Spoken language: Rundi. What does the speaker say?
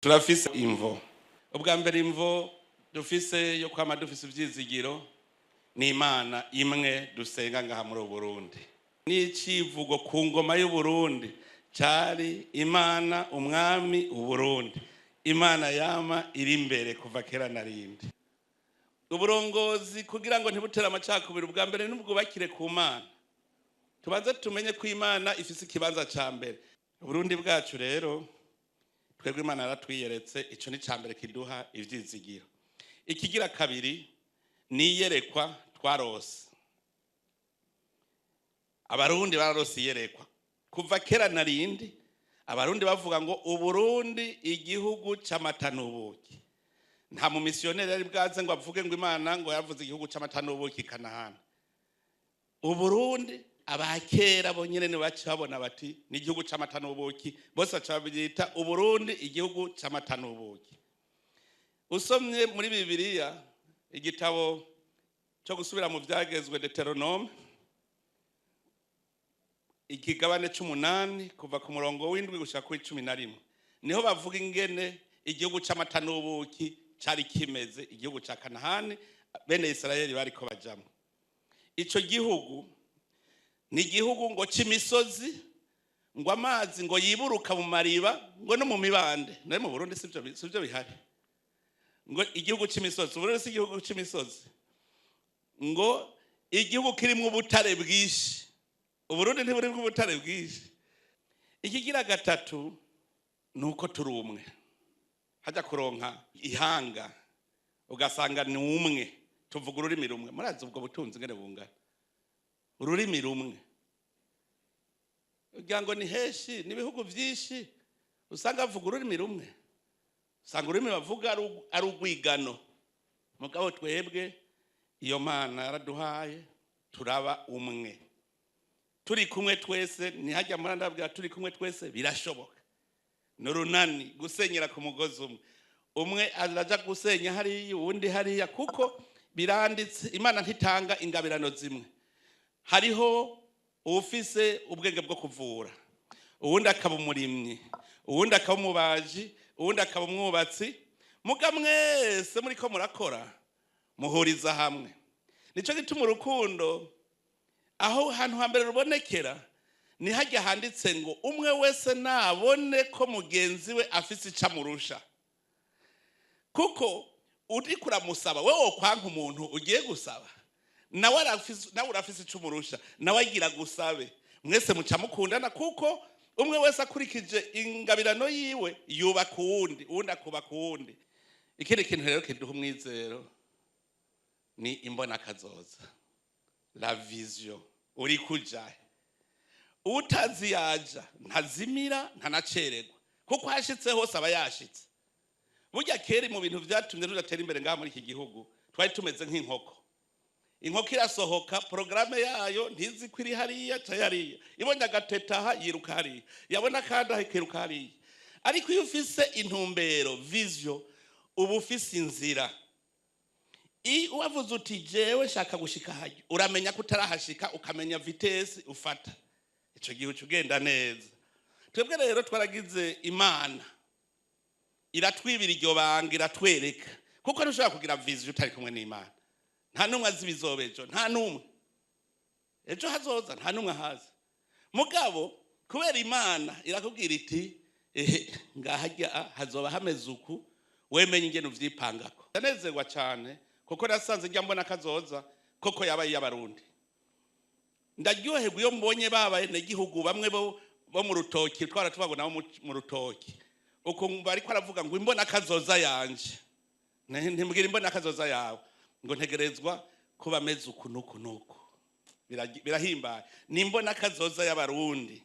Turafise imvo. Ubwa mbere, imvo dufise yo kwama dufise ivyizigiro ni Imana imwe dusenga ngaha muri Burundi. N'icivugo ku ngoma y'Uburundi cari Imana, Umwami, Uburundi. Imana yama iri imbere kuva kera na rindi. Uburongozi, kugira ngo ntibutere amacakubiri, ubwa mbere n'ubwubakire ku Mana. Tubanze tumenye ko Imana ifise ikibanza ca mbere. Uburundi bwacu rero, twebwe Imana yaratwiyeretse. Ico ni ca mbere kiduha ivyizigiro. Ikigira kabiri ni iyerekwa twarose. Abarundi bararose iyerekwa kuva kera na rindi. Abarundi bavuga ngo Uburundi igihugu c'amata n'ubuki. Nta mumisiyoneri yari bwaze ngo avuge ngo Imana ngo yavuze igihugu c'amata n'ubuki Kanahana. Uburundi, abakera bonyene ni baca babona bati ni igihugu c'amata n'ubuki. Bose baca babyita Uburundi igihugu c'amata n'ubuki. Usomye muri Bibiliya, igitabo cyo gusubira mu byagezwe, Deutéronome, ikigabane c'umunani, kuva ku murongo w'7 gushika kuri 11, niho bavuga ingene igihugu c'amata n'ubuki cari kimeze, igihugu ca Kanahani bene Isirayeli bariko bajamwo. Ico gihugu ni igihugu ngo c'imisozi, ngo amazi ngo yiburuka mu mariba, ngo no mu mibande. Nayo mu Burundi sivyo bihari? Ngo igihugu c'imisozi. Uburundi si igihugu c'imisozi? Ngo igihugu kirimwo ubutare bwinshi. Uburundi ntiburimwo ubutare bwinshi? Ikigira gatatu ni uko turi umwe. Hajya kuronka ihanga ugasanga ni umwe, tuvuga ururimi rumwe. Murazi ubwo butunzi ngene bungana, ururimi rumwe? Ugira ngo ni henshi, ni ibihugu byinshi usanga bavuga ururimi rumwe, usanga ururimi bavuga ari urwigano. Mugabo twebwe iyo Mana yaraduhaye, turaba umwe, turi kumwe twese. Ntihajya muri ndabwira, turi kumwe twese birashoboka. Ni urunani, gusenyera ku mugozi umwe. Umwe araja gusenya hariya, uwundi hariya, kuko biranditse, Imana ntitanga ingabirano zimwe. Hariho uwufise ubwenge bwo kuvura, uwundi akaba umurimyi, uwundi akaba umubaji, uwundi akaba umwubatsi. Muga mwese muriko murakora, muhuriza hamwe. Nico gituma urukundo aho hantu hambere rubonekera ni hajya handitse ngo umwe wese nabone ko mugenzi we afise ico amurusha. Kuko uriko uramusaba, wewe wokwanka umuntu ugiye gusaba? Nawe arafise, nawe urafise ico umurusha, nawe agira gusabe. Mwese muca mukundana, kuko umwe wese akurikije ingabirano yiwe yubaka uwundi, uwundi akubaka uwundi. Ikindi kintu rero kiduha umwizero ni imbonakazoza, la vision. Uri kujahe? Utazi yaja ntazimira, ntanacererwa, kuko hashitse hose aba yashitse. Burya kera, mu bintu vyatumye tudatera imbere ngaha muri iki gihugu, twari tumeze nk'inkoko. Inkoko irasohoka, porogaramu yayo ntizi ko iri hariya ca hariya. Ibonye agateta aha, yiruka hariya, yabona kandi aha, ikiruka hariya. Ariko iyo ufise intumbero, vision, uba ufise inzira. Wavuze uti jewe nshaka gushika hajya, uramenya ko utarahashika, ukamenya vitesse ufata. Ico gihe uca ugenda neza. Twebwe rero twaragize Imana iratwibira iryo banga, iratwereka, kuko ntushobora kugira vision utari kumwe n'Imana. Nta n'umwe azi ibizoba ejo, nta n'umwe. Ejo hazoza nta n'umwe ahazi. Mugabo kubera Imana irakubwira iti ehe, ngahajya hazoba hameze uku, wemenye ingene uvyipangako. Ndanezerwa cyane kuko nasanze njya mbona kazoza koko yabaye iy'Abarundi. Ndaryoherwa iyo mbonye babaye n'igihugu bamwe bo mu rutoki, twara tubabona bo mu rutoki, ukumva ariko aravuga ngo imbona kazoza yanje. Ntimbwira imbona kazoza yawe, ngo ntegerezwa kuba ameze uku n'uku n'uku. Birahimbaye. Ni imbona kazoza y'Abarundi.